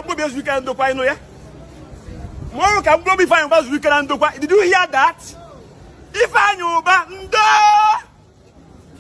ka mkpụrụ obi ya zuo ike na ndokwa. Ịnụ ya? Ma ọ bụ ka mkpụrụ obi Ifeanyị Ụba zuo ike na ndokwa. Did you hear that? Ifeanyị Ụba, ndo!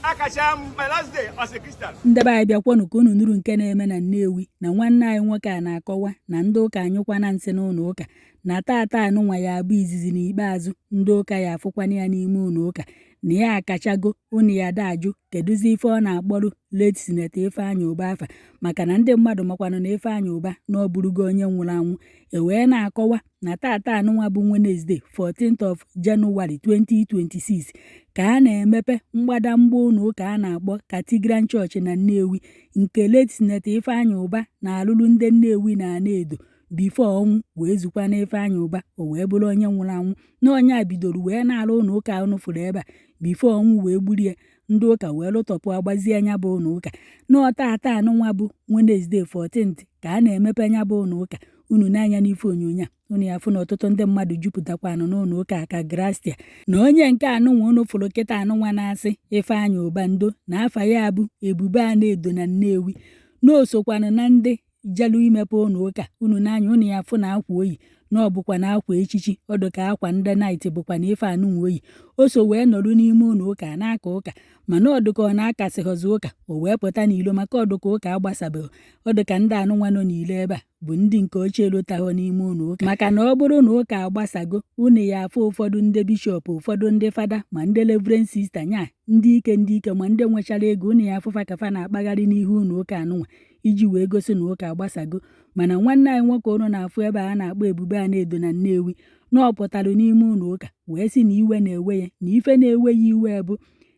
Akacha m my last day as a Christian. Ndị be anyị, bịakwanụ ka unu nụrụ nke na-eme na Nnewi, na nwanne anyị nwoke a na-akọwa na ndị ụka anyụkwana nsị n'ụlọ ụka, na tata anụnwa ya abụ izizi na ikpeazụ ndị ụka ya afụkwana ya n'ime ụlọ ụka, na ya akachago unu ya da ajụ kedụzi ife ọ na-akpọrọ late Senator Ifeanyị Ụba afa, maka na ndị mmadụ makwanụ na Ifeanyị Ụba na ọ bụrụgo onye nwụrụ anwụ. E wee na-akọwa na tata anụnwa bụ Wednesday, 14th of January 2026, ka a na-emepe mgbadamgba ụlọ ụka a na-akpọ Cathedral Church na Nnewi, nke late Senator Ifeanyị Ụba na-alụrụ ndị Nnewi na Anaedo before ọnwụ wee zukwa na Ifeanyị Ụba, o wee bụrụ onye nwụrụ anwụ, na onye a bidoro wee na-alụ ụlọ ụka unu fụrụ ebe a before ọnwụ wee gburu ya. Ndị ụka wee lụtọpụ agbazie anya bụ ụlọ ụka. N'ọtata anụnwa bụ Wednesday 14th ka a na-emepe anya bụ ụlọ ụka. Unu n'anya n'ife onyonyo a, unu ya fụ na ọtụtụ ndị mmadụ jupụtakwanụ n'ụlọ ụka ka grastia na onye nke anụnwa unu fụrụ kịta anụnwa na-asị Ifeanyị Ụba ndo, na afa ya bụ Ebube Anaedo na Nnewi, na osokwanụ na ndị jelu imepe ụlọ ụka. Unu n'anya, unu ya fụ na akwa oyi na ọ bụkwa na akwa echichi ọdụ ka akwa ndị knight bụkwa na ife anụnwa oyi o so wee nọrọ n'ime ụlọ ụka na-aka ụka, mana ọdụka ọ na-akasịghọzi ụka, o wee pụta n'ilo, maka ọdụka ụka agbasabeghị, ọdụka ndị anụnwa nọ n'ilo ebe a bụ ndị nke ochie lotahụ n'ime ụlọ ụka, maka na ọ bụrụ na ụka agbasago, unu ya afụ ụfọdụ ndị bishọp, ụfọdụ ndị fada, ma ndị reverend sister, nya ndị ike, ndị ike, ma ndị nwechara ego. Unu ya afụfa ka fa na-akpagharị n'ihu ụlọ ụka anụnwa iji wee gosi na ụka agbasago. Mana nwanne anyị nwoke unu na-afụ ebe a na-akpọ Ebube Anaedo na Nnewi, na ọ pụtara n'ime ụlọ ụka wee sị na iwe na-ewe ya, na ife na-ewe ya iwe bụ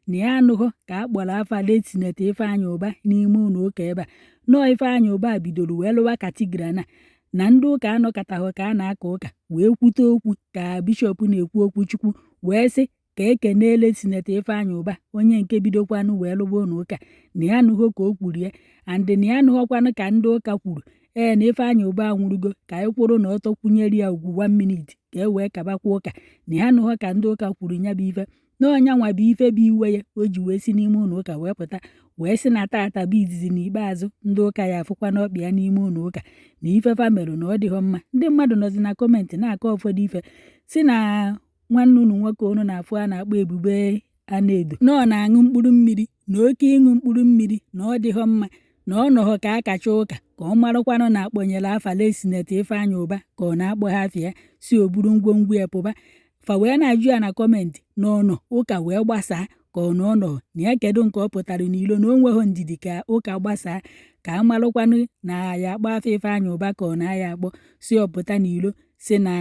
na ya anụghọ ka a kpọrọ afa late Senator Ifeanyị Ụba n'ime ụlọ ụka ebe a. Nọọ Ifeanyị Ụba bidoro wee lụwa cathedral na ndị ụka anọkọtaghị ka a na-aka ụka wee kwute okwu, ka bishọp na-ekwu okwu Chukwu wee sị ka ekene late Senator Ifeanyị Ụba, onye nke bidokwanụ wee lụba ụlọ ụka, na ya anụghọ ka o kwuru ya, and na ya anụghọkwanụ ka ndị ụka kwuru ee na Ifeanyị Ụba anwụrụgo, ka anyị kwụrụ na ọtọ kwunyere ya ugwu 1 minute ka e wee kabakwa ụka, na ya anụghọ ka ndị ụka kwuru ya bụ ife, na ọnya nwa bụ ife bụ iwe ya o ji wee si n'ime ụlọ ụka wee pụta wee sị na tata bụ izizi na ikpeazụ ndị ụka ya afụkwa n'ọkpa ya n'ime ụlọ ụka, na ife fa merụ na ọ dịghọ mma. Ndị mmadụ nọzi na comment na-akọ ụfọdụ ife, si na nwanne unu nwoke unu na-afụ a na-akpọ Ebube Anaedo na ọ na-aṅụ mkpụrụ mmiri, na oke ịṅụ mkpụrụ mmiri na ọ dịghọ mma, na ọ nọghọ ka akacha ụka ka ọ marakwanụ na akpọnyere afa late Senator Ifeanyị Ụba ka ọ na-akpọ ha afịa ya si o buru ngwongwo ya pụba. Fa wee na-ajụ ya na comment na ọnọ ụka wee gbasaa ka ọ na ọ nọ na ya, kedu nke ọ pụtara n'ilo, na o nweghị ndidi ka ụka gbasaa ka a marụkwanụ na ya akpọ afa Ifeanyị Ụba ka ọ na-aya akpọ, si ọ pụta n'ilo si na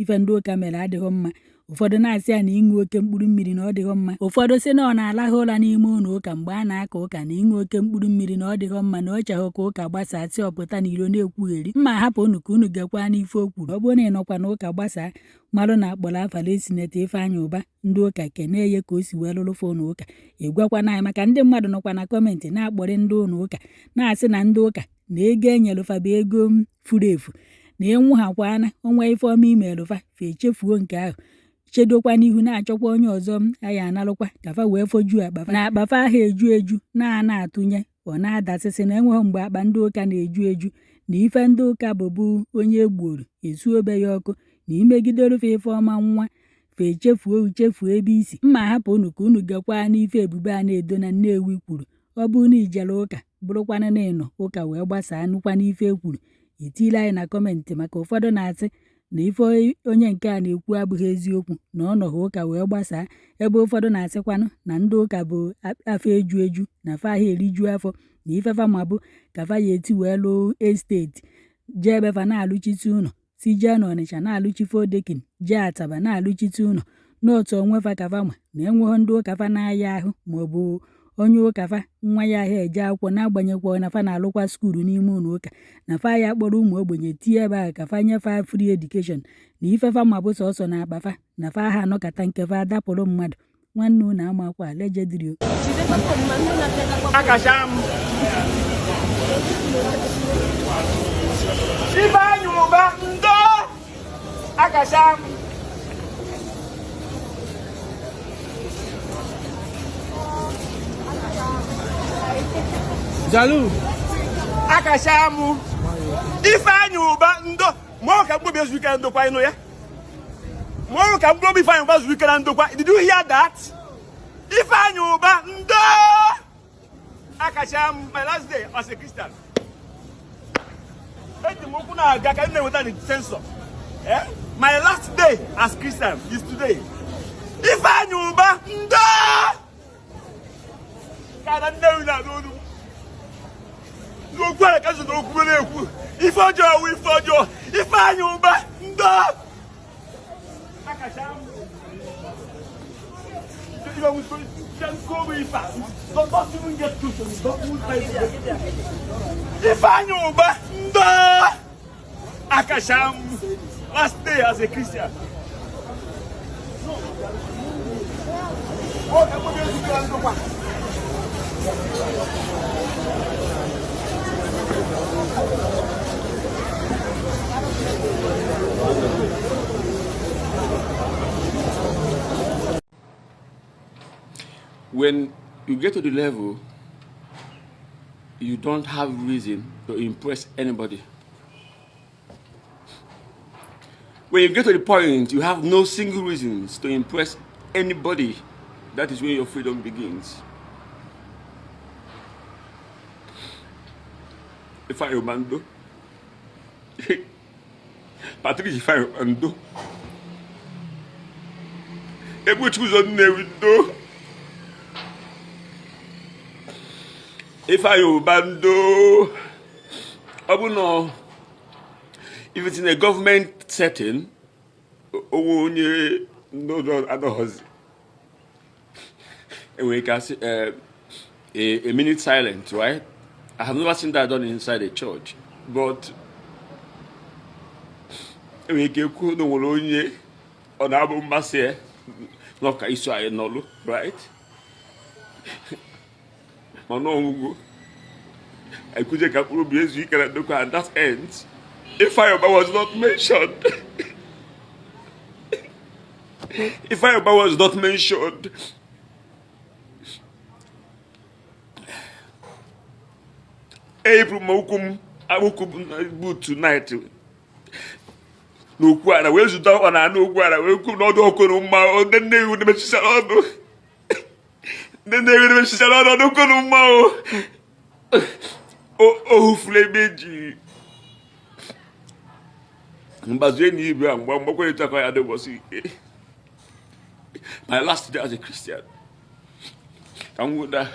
ife ndị ụka mere adịghị mma. Ụfọdụ na-asị ya na ịṅụ oke mkpụrụ mmiri na ọ dịghị mma. Ụfọdụ sị na ọ na-alahụ ụra n'ime ụlọ ụka mgbe a na-aka ụka, na ịṅụ oke mkpụrụ mmiri na ọ dịghị mma, na ọ chọghị ka ụka gbasaa, sị ọ pụta n'ilo na-ekwugheri mma. Hapụ unu ka unu gekwa n'ife o kwuru. Ọ bụrụ na ị nọkwa na ụka gbasaa, marụ na akpọrọ afa late Senator Ifeanyị Ụba, ndị ụka kenee ya ka o si wee lụrụfe ụlọ ụka. Ịgwakwana anyị, maka ndị mmadụ nọkwa na comment na-akpọrị ndị ụlọ ụka, na-asị na ndị ụka na ego enyelụfa bụ ego furu efu, na ịnwụ ha kwana onwe ife ọma imelụfa fa echefuo nke ahụ, chedokwa n'ihu na-achọkwa onye ọzọ anyị analụkwa ka fa wee fojuo akpa na akpa fa ahụ eju eju na-ana atụnye ọ na-adasịsị, na enweghị mgbe akpa ndị ụka na-eju eju, na ife ndị ụka bụbu onye egburu esu obe ya ọkụ, na imegiderufe ife ọma nwa fa echefuo uchefuo ebe isi mma. Hapụ unu ka unu gekwa n'ife Ebube Anaedo na Nnewi kwuru. Ọ bụrụ na ijere ụka, bụrụkwanụ na ịnọ ụka wee gbasaa, nụkwa n'ife e kwuru, itile anyị na comment, maka ụfọdụ na-asị na ife onye nke a na-ekwu abụghị eziokwu, na ọ nọghị ụka wee gbasaa, ebe ụfọdụ na-asịkwanụ na ndị ụka bụ afọ eju eju, na fa ahụ eriju afọ, na ife fa ma bụ ka fa ya eti wee lụọ estate, jee ebe fa na-alụchite ụlọ, si jee n'Ọnịcha na-alụchi four-decking, jee Ataba na-alụchite ụlọ n'otu onwe fa, ka fa ma na enweghị ndị ụka fa na-aya ahụ maọbụ onye ụka fa nwa ya ahụ eje akwụkwọ, n'agbanyeghị na fa na-alụkwa school n'ime ụlọ ụka, na fa ya kpọrọ ụmụ ogbenye tie ebe ahụ ka fa nyefe free education, na ife fa ma bụ sọsọ na akpa fa, na fa ha anọkọta nke fa adapụrụ mmadụ. Nwanne unu amakwa legendary o. Akacha m Ifeanyị Ụba ndo! Akacha m. Jalu. Akacha m. Ifeanyị Ụba ndo. Ma ọ ka mkpụrụ obi ezu ike na ndokwa. Ịnụ ya? Ma ọ ka mkpụrụ obi Ifeanyị Ụba zuru ike na ndokwa. Did you hear that? Ifeanyị Ụba ndo. Akacha m my last day as a Christian. Eji m ụkwụ na-aga ka m na-enweta the sensor. Eh? My last day as Christian is today. Ifeanyị Ụba ndo. Ka na Nnewi na-anụ olu n'okwu a ka so n'okwu na-ekwu ife ọjọọ wụ ife ọjọọ. Ifeanyị Ụba ndo. Akacha m. Don't even get close to me. Don't even try to get. Ifeanyị Ụba ndo. Akacha m last day as a Christian. Ọ ga-akpọbi ezigbo ya ndokwa. When you get to the level, you don't have reason to impress anybody. When you get to the point, you have no single reasons to impress anybody. That is when your freedom begins. Ifeanyi Ụba ndo. Patrick Ifeanyi Ụba ndo. Egbuchuzo Nnewi ndo. Ifeanyi Ụba ndo. Ọ bụ na if it's in a government setting, onwe onye n'ụlọ anọghọzi, enwere ike asị a minute silent, right? I have never seen that done inside a church, but enwere ike kwuo na nwere onye ọ na-abụ mmasị ya n'ọka iso anyị nọlụ, right? Mana ọgwụgwụ ekwuje ka mkpụrụ obi ezu ike na ndokwa, and that ends. Ifeanyi Uba was not mentioned. Ifeanyi Uba was not mentioned. Eyipụrụ m ụkwụ m akpụkwụ m boot tonight n'okwu ala wee zụta ọkpa na anụ okwu ala wee kwuru n'ọdụ ọkụ na mma ndị Nnewi na-emechisara ọnụ, ndị Nnewi na-emechisara ọnụ ọdụ ọkụ na mma o ohufuru ebe eji mgbazu enyi ibe a mgbe mgbakọrịta ka ya dị ụbọchị ike. My last day as a Christian ka m gwụda.